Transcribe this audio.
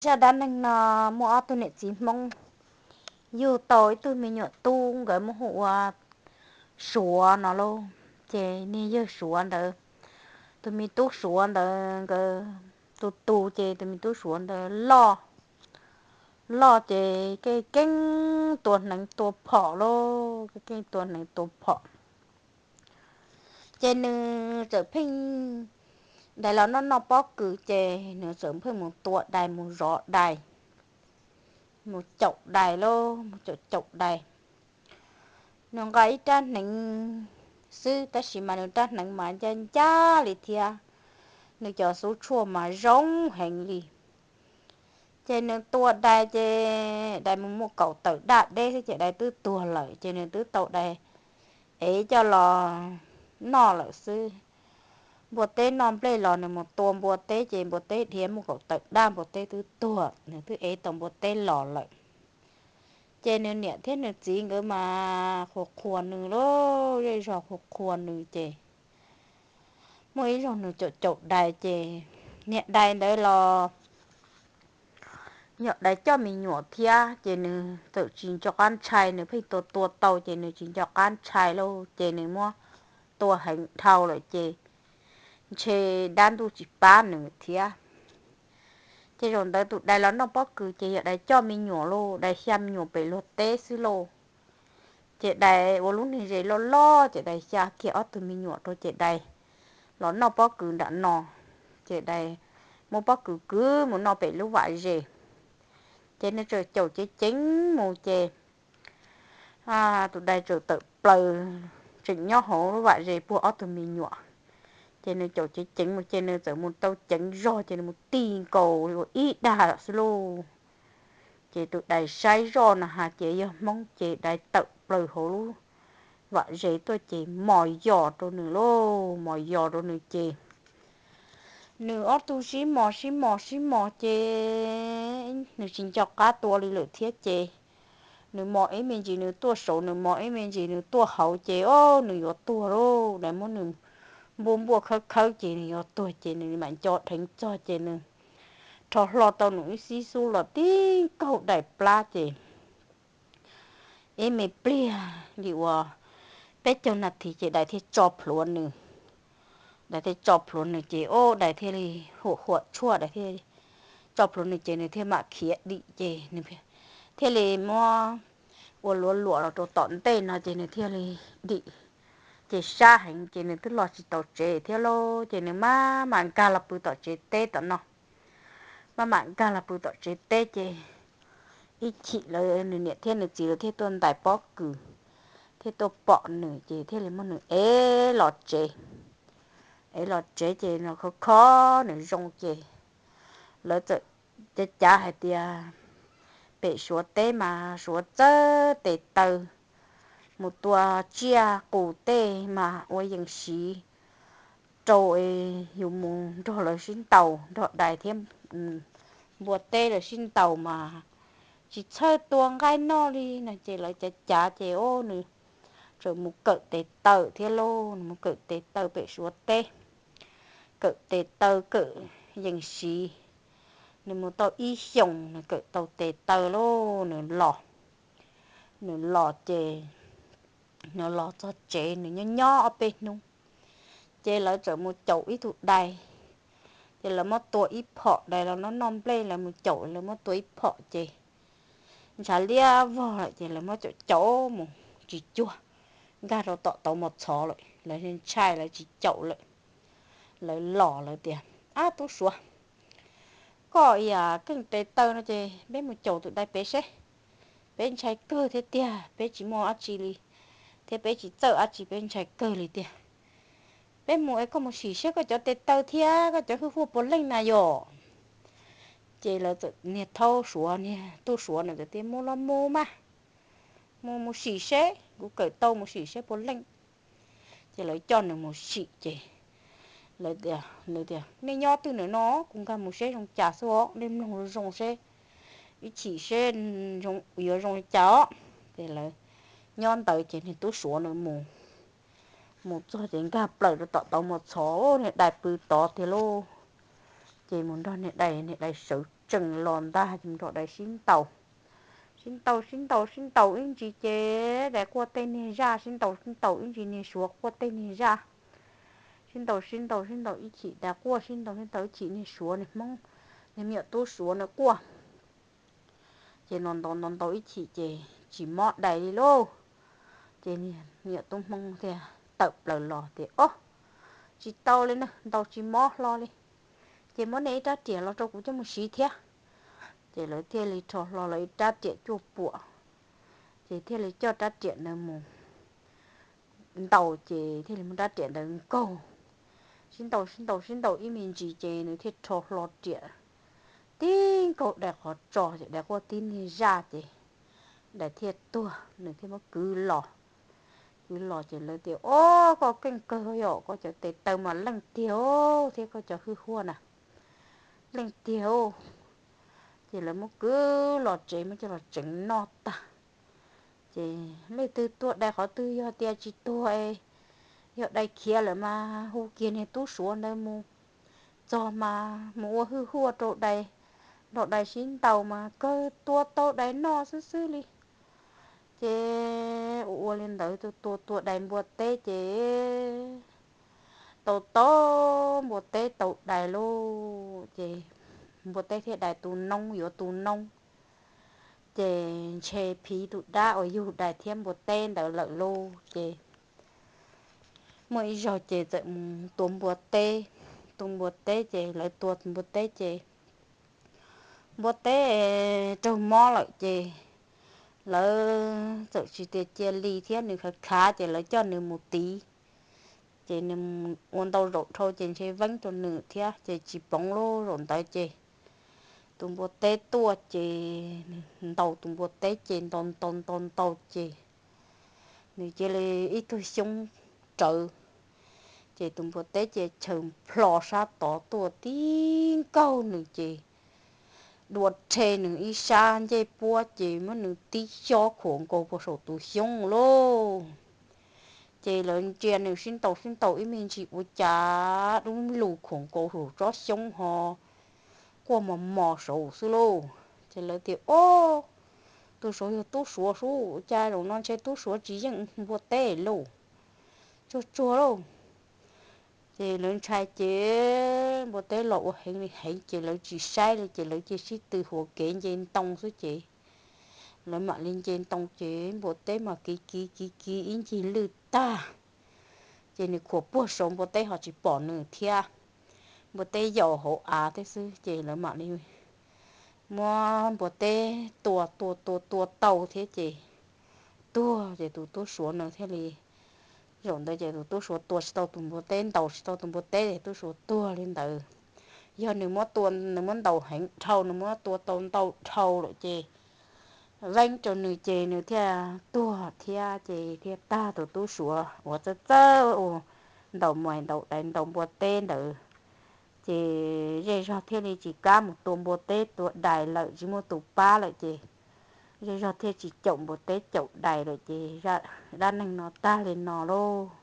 Zaj dab neeg no muaj ob tug niam txiv Hmoob yug tau ib tug me nyuam tub, nkawd muab hu ua Suav no lauj. Ces niag yawg Suav ntawd, tus me tub Suav ntawd nkawd tus tus ces tus me tub Suav ntawd loj, loj ces keej keej tua hneev tua phom lauj, keej keej tua hneev tua phom. Ces nws txawm pheej, dais los noj noj pob kws ces nws txawm pheej mus tua dais mus zov dais, mus caum dais lauj, mus caum caum dais. Nws nqa ib rab hneev xwb tab sis mas nws rab hneev mas ncaj ncaj li thiab, nws cov xub tshuaj mas zoo heev li. Ces nws tua dais ces dais mus muaj kaum tawm daj deb xwb ces dais twb tuag lawm ces nws twb tau dais ev coj los noj lawm xwb. Npua teb noj nplej los nws mus tua npua teb ces npua teb dhia muaj kaum tawm daj, npua teb twb tuag, nws twb ev tau npua teb los lawm. Ces nws niam thiab nws txiv nkawd mas qhuas qhuas nws lauj, zej zog qhuas qhuas nws ces muaj ib zaug nws caum caum dais ces niag dais ntawd los yog dais coj me nyuam thiab ces nws txawm tsis nco qab ntshai, nws pheej tua tua tau ces nws tsis nco qab ntshai lauj, ces nws muab tua heev dhau lawm ces ntshe dab ntuj tsis pab nws thiab. Ces zaum ntawd tus dais los noj pob kws ces yog dais coj me nyuam lauj, dais xya me nyuam pem luag teb xwb lauj. Ces dais ua lub niag zes loj loj ces dais xya kiag ob tug me nyuam rau ces dais los noj pob kws nram no, ces dais muab pob kws kwv mus noj pem lub vam zes. Ces nws txawm caum ceev ceev mus ces tus dais txawm tawm plaws tseem nyob hauv lub vam zes puag ob tug me nyuam. Ces nws caum ceev ceev mus ces nws txawm mus tau ceev zog ces nws mus ti nkaus ua ib dag xwb lauj. Ces tus dais saib zoj no has ces yog Hmoob ces dais tawm plaws hauv lub vam zes tuaj ces mos yos rau nws lauj, mos yos rau nws ces nws ob tug sib mos sib mos sib mos ces nws tsis nco qab tua li lawm thiab ces nws mos ib me ntsis nws tuaj saud, nws mos ib me ntsis nws tuaj hauv ces o nws yuav tuag lauj, dais muab nws npuaj npuaj khawb khawb ces nws yuav tuag ces nws mam nco dheev txog ces nws rho hlo tau nws ib xib xub los tib nkaug dais plab ces ib me pliag li uas peb caug nas this ces dais thiaj tso plhuav nws. Dais thiaj tso plhuav nws ces o dais thiaj li huam huam tshuaj, dais thiaj tso plhuav nws ces nws thiaj mam khiav dim ces nws thiaj li muab ua luav luam los rau tom ntej no ces nws thiaj li dim. Ces sab heev ces nws twb los tsis tau tsev thiab lauj, ces nws maj mam nkag los pw tom tsev teb tom no. Maj mam nkag los pw tom tsev teb ces ib chim lawv nws niam thiab nws txiv lawv thiaj tuaj ntais pob kws, thiaj tuaj pom nws ces thiaj li muab nws ev los tsev. Ev los tsev ces nws khov kho nws zoo ces lawv txawm cav cav hais tias pem Suav teb mas Suav txawb tes taw mus tua tsiaj qus tej mas ua yees siv rau es yus mus nrog lawv sib ntaus, nrog dais thiab npua teb lawv sib ntaus mas tsis txhawj tua nqaij noj li no ces lawv cav cav ces o nws txawm mus kawm tes taw thiab lauj, nws mus kawm tes taw pem Suav teb, kawm tes taw kawm yees siv. Nws mus tau ib xyoos nws kawm tau tes taw lauj, nws los, nws los ces nws los txog tsev nws nyob nyob ob peb hnub ces lawv txawm mus caum ib tug dais. Ces lawv muab tua ib phom, dais los noj noj nplej lawv mus caum lawv muab tua ib phom ces ntshav liab vog lawm ces lawv muab caum caum mus tsis cuag, nkag rau tom tauv mos txhov lawm, lawv ntshai lawv tsis caum lawm. Lawv los lawv tias, Ab tub Suav, koj ib yam keej tes taw no ces peb mus caum tus dais pem seb, peb ntshai kawg thiab tiag, peb tsis muaj dab tsi li thiab peb tsis txawj dab tsi, peb ntshai kawg li tiag. Peb mus es koj mus sim seb koj cov tes taw thiab koj cov hwj huaj puav leej na yom. Ces lawv txawm niag thaub Suav niag tub Suav nws txawm tias, Mus los mus mas, mus mus sim seb, kuv kawm tau, mus sim seb puav leej. Ces lawv coj nws mus sim ces lawv tias, nws tias, Nej nyob twg ntawm no? Kuv nkag mus seb zoo cas xwb os, nej mloog zoo seb, ib chim seb yuav zoo li cas os. Ces lawv nyob ntawd ces niag tub Suav nws mus, mus txog ces nkag plaws rau tom tauv mos txhov, niag dais pw tod tiag lauj. Ces mus nrog niag dais, niag dais sawv tsees los ntag ces mus nrog dais sib ntaus. Sib ntaus sib ntaus sib ntaus ib ntsis ces dais quaj tej niag zaj, sib ntaus sib ntaus ib ntsis niag suav quaj tej niag zaj. Sib ntaus sib ntaus sib ntaus ib chim dais quaj, sib ntaus sib ntaus ib chim niag suav, niag hmoob, niag me nyuam tub suav no quaj. Ces ntaus ntaus ntaus ib chim ces tsis mob dais li lauj. Ces niag me nyuam tub hmoob thiaj tawm plaws los tias, Ob, tsis tau li na, ntaus tsis mob hlo li. Ces muab nej ib rab riam los rau kuv coj mus siv thiab. Ces lawv thiaj li rho hlo lawv ib rab riam cuaj puam, ces thiaj li coj rab riam ntawd mus ntaus, ces thiaj li muab rab riam ntawd nkaug. Sib ntaus sib ntaus sib ntaus ib me ntsis ces nws thiaj rho hlo riam tib nkaug dais qhov tso, ces dais quaj tib niag zaj ces dais thiaj tuag, nws thiaj muab kwv los. Kwv los ces lawv tias, Ob, koj keej kawg yom, koj cov tes taw mas leej tiag thiab koj cov hwj huaj na, leej tiag. Ces lawv muab kwv los tsev, muab coj los tsev noj tag. Ces leej twg tua dais qhov twg, yog tias tsis tuag, yog dais khiav lawm mas hu kiag niag tub suav ntawd mus, txog mas mus ua hwj huaj rau dais, nrog dais sib ntaus mas kawg tua tau dais noj xwb xwb li. Ces ua ua li ntawd tus tua tua dais npua teb ces tau tau npua teb tau dais lauj, ces npua teb thiab dais tu noob yuav tu noob. Ces ntshe phiv tus dab uas yug dais thiab npua teb ntawd lawm lauj. Ces muaj ib zaug ces txawm mus tua npua teb, tua npua teb ces lawv tua npua teb ces npua teb raug mob lawm ces lawv txawm tsis tias cia li thiab, nws khav khav ces lawv coj nws mus tiv. Ces nws ua ntau zaum dhau ces ntshe veeb rau nws thiab ces tsis poov lub zaum ntawd ces tus npua teb tuaj ces nws ntaus tus npua teb ces ntaus ntaus ntaus ntaus ces nws cia li ib tug xyoob rawv, ces tus npua teb ces chaws plho sab tod tuaj tib nkaug nws ces dua rhe nws ib sab ncej puab ces muab nws tib xyob khuam nkaus puag saum tus xyoob lauj. Ces lawv ntsia nws sib ntaus sib ntaus ib me ntsis ua cas dub lug khuam nkaus saum tsob xyoob ho quaj mos mos saud xwb lauj. Ces lawv tias, Ob, tus saud yog tub suav sub, ua cas zaum no ntshe tub suav tsis yeej npua teb lauj, tsuag tsuag lauj. Ces lawv ntshai ces npua teb los ua heev li heev ces lawv tsis saib li ces lawv cia sib tw huam kev nce ntoo xwb ces lawv mam li nce ntoo ces npua teb mas kiv kiv kiv kiv ib ncig lwj tag. Ces nws khuam puag saud npua teb ho tsis pom nws thiab, npua teb yaum hauv av thiab xwb ces lawv mam li muab npua teb tua tua tua tua tau thiab ces tuag ces tus tub suav no thiaj li, zaum ntawd ces tus tub suav tua tsis tau tus npua teb, ntaus tsis tau tus npua teb ces tub suav tuag li ntawd. Yog nws muab tua, nws muab ntaus heev dhau, nws muab tua tau ntau dhau lawm ces veeb rau nws ces nws thiaj tuag thiab ces thiaj tag tus tub suav uas txawj txawj ua ntaus mais ntaus dais ntaus npua teb ntawd. Ces zej zog thiaj li tsis kam mus tua npua teb tua dais lawm, tsis muaj tus pab lawm ces zej zog thiaj tsis caum npua teb caum dais lawm ces dab neeg no tag li no lauj.